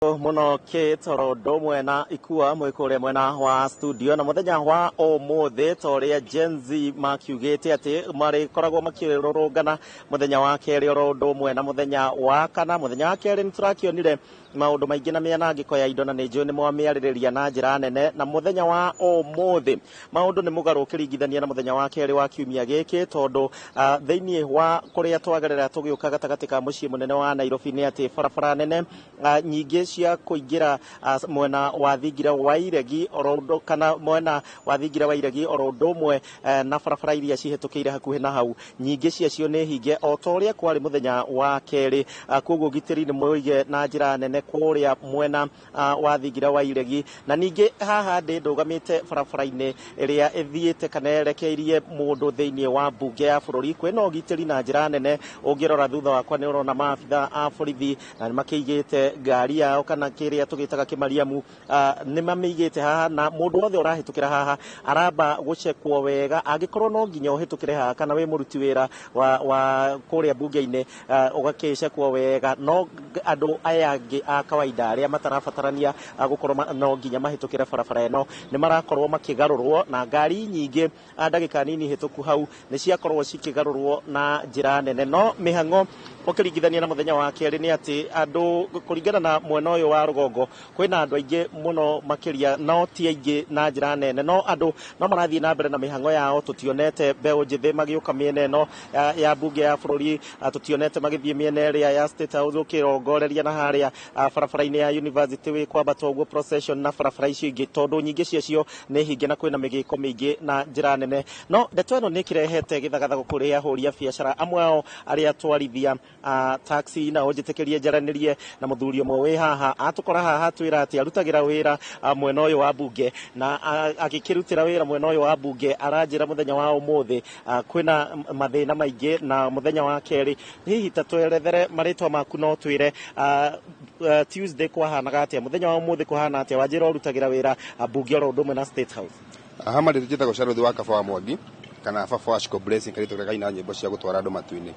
Muno ki toro ũndũ ũmwe na ikua mwĩ kũrĩa mwena wa studio na mũthenya wa ũmũthĩ ta ũrĩa Gen Z makiugĩte atĩ marĩkoragwo makĩrũrũngana mũthenya wa kerĩ oro ũndũ ũmwe na mũthenya wa kana. Mũthenya wa kerĩ nĩ tũrakĩonire maũndũ maingĩ na mĩanangĩko ya indo, na nĩ njũĩ nĩ mwamĩarĩrĩria na njĩra nene. Na mũthenya wa ũmũthĩ maũndũ nĩ mũgarũ ũkĩringithania na mũthenya wa kerĩ wa kiumia gĩkĩ, tondũ thĩinĩ wa kũrĩa twagerera tũgĩũka gatagatĩ ka mũciĩ mũnene wa Nairobi nĩ atĩ barabara nene nyingĩ cia kũingĩra mwena wa thingira wa Iregi oro ũndũ kana mwena wa thingira wa Iregi oro ũndũ ũmwe na barabara iria cihĩtũkĩire hakuhĩ na hau, nyingĩ ciacio nĩ hinge o ta ũrĩa kwarĩ mũthenya wa kerĩ. Koguo ũgitĩri nĩ mũige na njĩra nene kũrĩa mwena wa thingira wa Iregi. Na ningĩ haha ndĩ ndũgamĩte barabara-inĩ ĩrĩa ĩthiĩte kana yerekeirie mũndũ thĩinĩ wa mbunge ya bũrũri, kwĩna ũgitĩri na njĩra nene. Ũngĩrora thutha wakwa nĩ ũrona maabitha a borithi na nĩ makĩigĩte ngari yao kana kĩrĩa tũgĩtaga kĩmariamu, nĩ mamĩigĩte haha, na mũndũ wothe ũrahĩtũkĩra haha aramba gũcekwo wega. Angĩkorwo no nginya ũhĩtũkĩre haha kana wĩ mũruti wĩra wa kũrĩa mbunge-inĩ, ũgakĩcekwo wega. No andũ aya angĩ a kawaida arĩa matarabatarania gũkorwo no nginya mahĩtũkĩre barabara ĩno nĩ marakorwo makĩgarũrwo, na ngari nyingĩ ndagĩka nini hĩtũku hau nĩ ciakorwo cikĩgarũrwo na njĩra nene. No mĩhang'o ũkĩringithania na mũthenya wa kerĩ nĩ atĩ andũ kũringana na mwena ũyũ wa rũgongo kwĩna andũ aingĩ mũno makĩria, no ti aingĩ na njĩra nene, no andũ no marathiĩ na mbere na mĩhang'o yao. Tũtionete mbeũ njĩthĩ magĩũka mĩena ĩno ya mbunge ya bũrũri, tũtionete magĩthiĩ mĩena ĩrĩa ya State House ũkĩrongoreria na harĩa barabara-inĩ ya University wĩ kwambata ũguo procession na barabara icio ingĩ, tondũ nyingĩ ciacio nĩ hinge na kwĩna mĩgĩko mĩingĩ na njĩra nene. No ndeto ĩno nĩ ĩkĩrehete gĩthagathago kũrĩ ahũri a biacara amwe ao arĩa atwarithia taxi. Na ũnjĩtĩkĩrie njaranĩrie na mũthuri ũmwe wĩ haha, atũkora haha twĩra atĩ arutagĩra wĩra mwena ũyũ wa mbunge, na agĩkĩrutĩra wĩra mwena ũyũ wa mbunge aranjĩra mũthenya wa ũmũthĩ kwĩna mathĩna maingĩ na mũthenya wa kerĩ. Hihi ta twerethere marĩtwa maku, no twĩre Tuesday kwahanaga atĩa, mũthenya wa ũmũthĩ kũhana atĩa? Wanjĩra ũrutagĩra wĩra mbunge oro ũndũ ũmwe na State House. Aha marĩ njĩtagwo Charles wa Kaba wa Mwangi kana baba wa Shiko Blessing, karĩtwa karĩa kaina nyĩmbo cia gũtwara andũ matu-inĩ.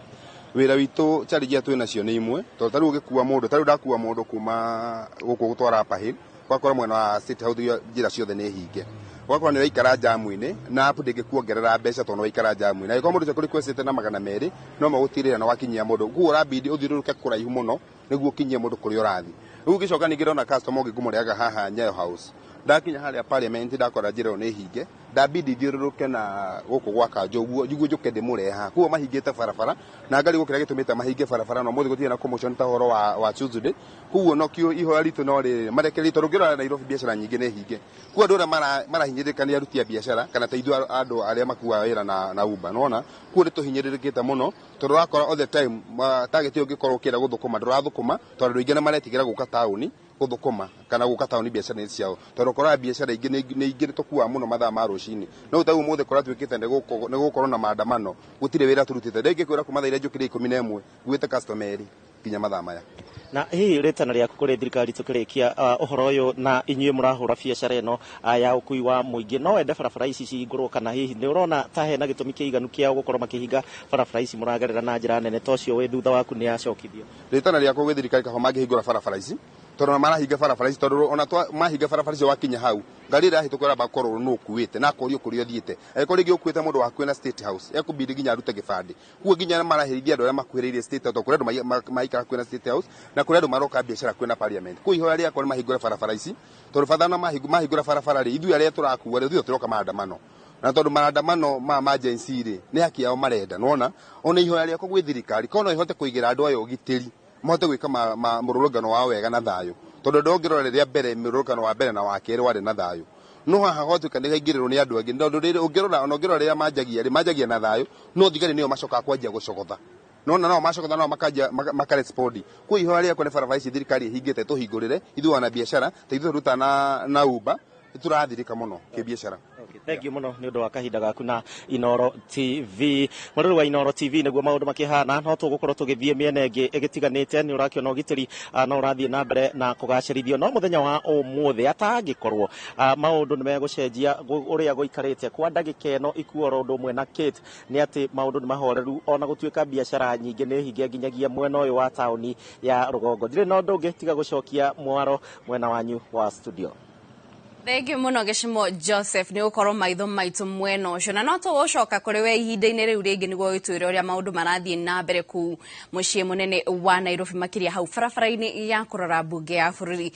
Wĩra witũ, challenge iria twĩ nacio nĩ imwe, tondũ ta rĩu ũgĩkua mũndũ, ta rĩu ndakua mũndũ kuma gũkũ gũtwara Upper Hill, ũgakora mwena wa State House njĩra ciothe nĩ hinge, ũgakora nĩ ũraikara jamu-inĩ na app ndĩngĩkuongerera mbeca tondũ nĩ waikara jamu-inĩ. Angĩkorwo mũndũ ũcio akũrequestĩte na 200, no magũtirĩra na wakinyia mũndũ, koguo ũrabidi ũthiũrũrũke kũraihu mũno nĩguo ũkinyie mũndũ kũrĩa ũrathiĩ. Rĩu ngĩcoka ningĩ ndona customer ũngĩ ngũmũrehaga haha Nyayo House, ndakinya harĩa Parliament ndakora njĩra ĩyo nĩ hinge, ndabidi thiũrũrũke na gũkũ gwa kanjũ ũguo nĩguo njũke ndĩmũrehe haha. Koguo mahingĩte barabara na ngarigwo kĩrĩa gĩtũmĩte mahinge barabara, na ũmũthĩ gũtirĩ na commotion ta ũhoro wa Tuesday. Koguo no kĩo ihoya ritũ no rĩrĩ, marekererie, tondũ ũngĩrora Nairobi biacara nyingĩ nĩ hinge. Koguo andũ arĩa marahinyĩrĩrĩka nĩ aruti a biacara kana ta ithuĩ andũ arĩa makuaga wĩra na Uber, nĩwona? Koguo nĩ tũhinyĩrĩrĩkĩte mũno tondũ ũrakora all the time target ĩyo ũngĩkorwo ũkĩenda gũthũkũma ndũrathũkũma, tondũ andũ aingĩ nĩ maretigĩra gũka taũni gũthũkũma kana gũka taũni biacara-inĩ ciao, tondũ ũkoraga biacara ingĩ nĩ ingĩ nĩ tũkuaga mũno mathaa ma rũcinĩ. No ta rĩu ũmũthĩ kũratuĩkĩte nĩ gũgũkorwo na maandamano, gũtirĩ wĩra tũrutĩte. Ndingĩkwĩra kuma thaa iria njũkĩrire 11 nguĩte customer erĩ nginya mathaa maya. Na hihi rĩtana rĩaku kũrĩ thirikari tũkĩrĩkia ũhoro ũyũ, na inyuĩ mũrahũra biacara ĩno ya ũkui wa mũingĩ, no wende barabara ici cihingũrwo, kana hihi nĩ ũrona ta hena gĩtũmi kĩiganu kĩao gũkorwo makĩhinga barabara ici mũragerera na njĩra nene, ta ũcio wĩ thutha waku nĩ acokithio? Rĩtana rĩakwa gwĩ thirikari, kaba mangĩhingũra barabara ici, tondũ ona marahinga barabara ici, tondũ ona mahinga barabara icio wakinya hau ngari ĩrĩa ĩrahĩtũka ĩramba gũkorwo nũ ũkuĩte na akorio kũrĩa ũthiĩte. Angĩkorwo rĩngĩ ũkuĩte mũndũ wa hakuhĩ na State House, ekũbidi nginya arute gĩbandĩ. Koguo nginya maraherithia andũ arĩa makuhĩrĩirie State House, tondũ kũrĩ andũ maikara hakuhĩ na State House na kũrĩ andũ maroka biacara hakuhĩ na Parliament. Koguo ihoya rĩakwa nĩ mahingũre barabara ici, tondũ bata na mahingũra barabara rĩ, ithuĩ arĩa tũrakua rĩ, ithuĩ tũroka maandamano, na tondũ maandamano ma Gen Z rĩ, nĩ haki yao marenda, nĩwona? Ona ihoya rĩakwa gwĩ thirikari, korwo no ĩhote kũigĩra andũ aya ũgitĩri, mahote gwĩka mũrũrũngano wao wega na thayũ, tondũ andũ ũngĩrora rĩrĩa mbere mũrũrũngano wa mbere na wa kerĩ warĩ na thayũ, no haha gwatuĩka nĩ haingĩrĩrwo nĩ andũ angĩ, tondũ rĩrĩ ũngĩrora, ona ũngĩrora rĩrĩa manjagia rĩ, manjagia na thayũ, no thigari nĩo macokaga kwanjia gũcogotha, nona nao macogotha nao makanjia makarespondi. Koguo ihoya rĩakwa nĩ barabara ici thirikari ĩhingĩte tũhingũrĩre ithuĩ wana biacara, ta ithuĩ tũrutaga na Uber, nĩ tũrathirĩka mũno kĩbiacara. Thank you muno nĩ ũndũ wa kahinda gaku na Inoro TV. Mũrũrũ wa Inoro TV, nĩguo maũndũ makĩhana. No tũgũkorwo tũgĩthiĩ mĩena ĩngĩ ĩgĩtiganĩte. Nĩ ũrakĩona ũgitĩri no ũrathiĩ na mbere na kũgacĩrithio, no mũthenya wa ũmũthĩ atangĩkorwo maũndũ nĩ megũcenjia ũrĩa gũikarĩte kwa ndagĩka ĩno, ikuo oro ũndũ ũmwe na Kate, nĩ atĩ maũndũ nĩ mahoreru, ona gũtuĩka biacara nyingĩ nĩ hinge nginyagia mwena ũyũ wa taũni ya rũgongo. Ndirĩ na ũndũ ũngĩ tiga gũcokia mwaro mwena wanyu wa studio. Thengiũ mũno, Gĩcimo Joseph, nĩ gũkorwo maitho maitũ mwena ũcio, na no tũgũcoka kũrĩ we ihinda-inĩ rĩu rĩngĩ nĩguo gĩtwĩre ũrĩa maũndũ marathiĩ na mbere kũu mũciĩ mũnene wa Nairobi, makĩria hau barabara-inĩ ya kũrora mbunge ya bũrũri.